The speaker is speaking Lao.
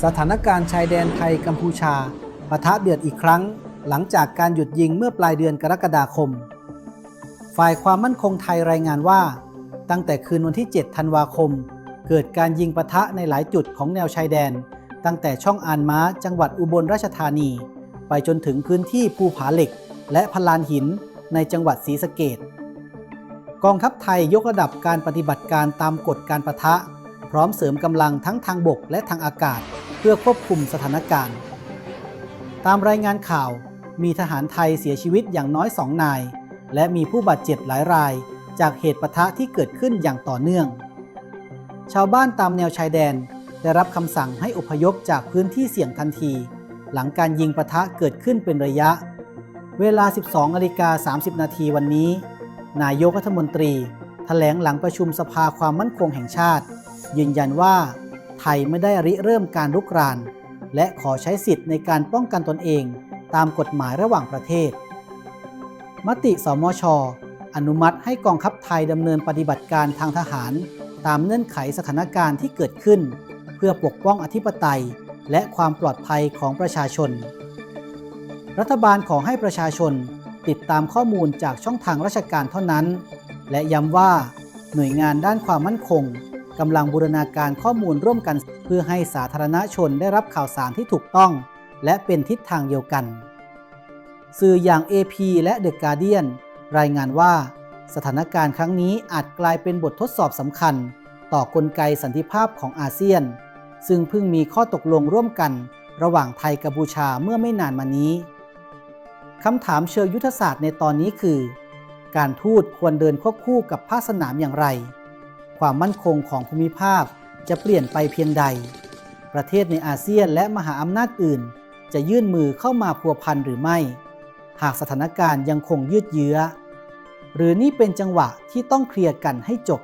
ສະຖານະການຊາຍແດນໄທ-ກັມພູຊາ ປະທະເດືອດອີກຄັ້ງ ຫຼັງຈາກການຢຸດຍິງເມື່ອປາຍເດືອນກໍລະກະດາຄົມ. ຝ່າຍຄວາມໝັ້ນຄົງໄທລາຍງານວ່າ, ຕັ້ງແຕ່ຄືນວັນທີເຈັດທັນວາຄົມ ເກີດການຍິງປະທະໃນຫຼາຍຈຸດຂອງແນວຊາຍແດນ, ຕັ້ງແຕ່ຊ່ອງອານມາ ຈັງຫວັດອຸບົນລາຊະທານີ ໄປຈົນເຖິງພື້ນທີ່ພູຜາເຫຼັກ ແລະ ພະລານຫີນ ໃນຈັງຫວັດສີສະເກດ. ກອງທັບໄທຍົກລະດັບການປະຕິບັດການຕາມກົດການປະທະ, ພ້ອມເສີມກຳລັງທັງທາງບົກ ແລະ ທາງອາກາດ ເພື່ອຄວບຄຸມສະຖານະການ. ຕາມລາຍງານຂ່າວ, ມີທະຫານໄທເສຍຊີວິດຢ່າງນ້ອຍສອງນາຍ ແລະ ມີຜູ້ບາດເຈັບຫຼາຍລາຍຈາກເຫດປະທະທີ່ເກີດຂຶ້ນຢ່າງຕໍ່ເນື່ອງ. ຊາວບ້ານຕາມແນວຊາຍແດນໄດ້ຮັບຄຳສັ່ງໃຫ້ອົບພະຍົບຈາກພື້ນທີ່ສ່ຽງທັນທີ ຫຼັງການຍິງປະທະເກີດຂຶ້ນເປັນໄລຍະ. ເວລາສິບສອງນາລິກາສາມສິບນາທີວັນນີ້, ນາຍົກລັດຖະມົນຕີຖະແຫຼງຫຼັງປະຊຸມສະພາຄວາມໝັ້ນຄົງແຫ່ງຊາດ, ຢືນຢັນວ່າໄທໄມ່ໄດ້ລິເລີ່ມການລຸກລານ ແລະ ຂໍໃຊ້ສິດໃນການປ້ອງກັນຕົນເອງຕາມກົດໝາຍລະຫວ່າງປະເທດ. ມະຕິ ສມຊ ອະນຸມັດໃຫ້ກອງທັບໄທດຳເນີນປະຕິບັດການທາງທະຫານຕາມເງື່ອນໄຂສະຖານະການທີ່ເກີດຂຶ້ນ ເພື່ອປົກປ້ອງອະທິປະໄຕ ແລະ ຄວາມປອດໄພຂອງປະຊາຊົນ. ລັດຖະບານຂໍໃຫ້ປະຊາຊົນຕິດຕາມຂໍ້ມູນຈາກຊ່ອງທາງລາຊະການເທົ່ານັ້ນ ແລະ ຢ້ຳວ່າໜ່ວຍງານດ້ານຄວາມໝັ້ນຄົງກຳລັງບູລະນາການຂໍ້ມູນຮ່ວມກັນ ເພື່ອໃຫ້ສາທາລະນະຊົນໄດ້ຮັບຂ່າວສານທີ່ຖືກຕ້ອງ ແລະ ເປັນທິດທາງດຽວກັນ. ສື່ຢ່າງ ເອພີ ແລະ The Guardian ລາຍງານວ່າ ສະຖານະການຄັ້ງນີ້ອາດກາຍເປັນບົດທົດສອບສຳຄັນຕໍ່ກົນໄກສັນຕິພາບຂອງອາຊຽນ, ຊຶ່ງເພິ່ງມີຂໍ້ຕົກລົງຮ່ວມກັນລະຫວ່າງໄທກັບບູຊາເມື່ອໄມ່ນານມານີ້. ຄຳຖາມເຊີງຍຸດທະສາດໃນຕອນນີ້ຄື, ການທູດຄວນເດີນຄວບຄູ່ກັບພາກສະໜາມຢ່າງໄລ? ຄວາມໝັ້ນຄົງຂອງພູມິພາກຈະປ່ຽນໄປພຽງໃດ? ປະເທດໃນອາຊຽນ ແລະ ມະຫາອຳນາດອື່ນ ຈະຍື່ນມືເຂົ້າມາພົວພັນຫຼືໄມ່ ຫາກສະຖານະການຍັງຄົງຍືດເຢື້ອ? ຫຼືນີ້ເປັນຈັງຫວະທີ່ຕ້ອງເຄລຍກັນໃຫ້ຈົບ?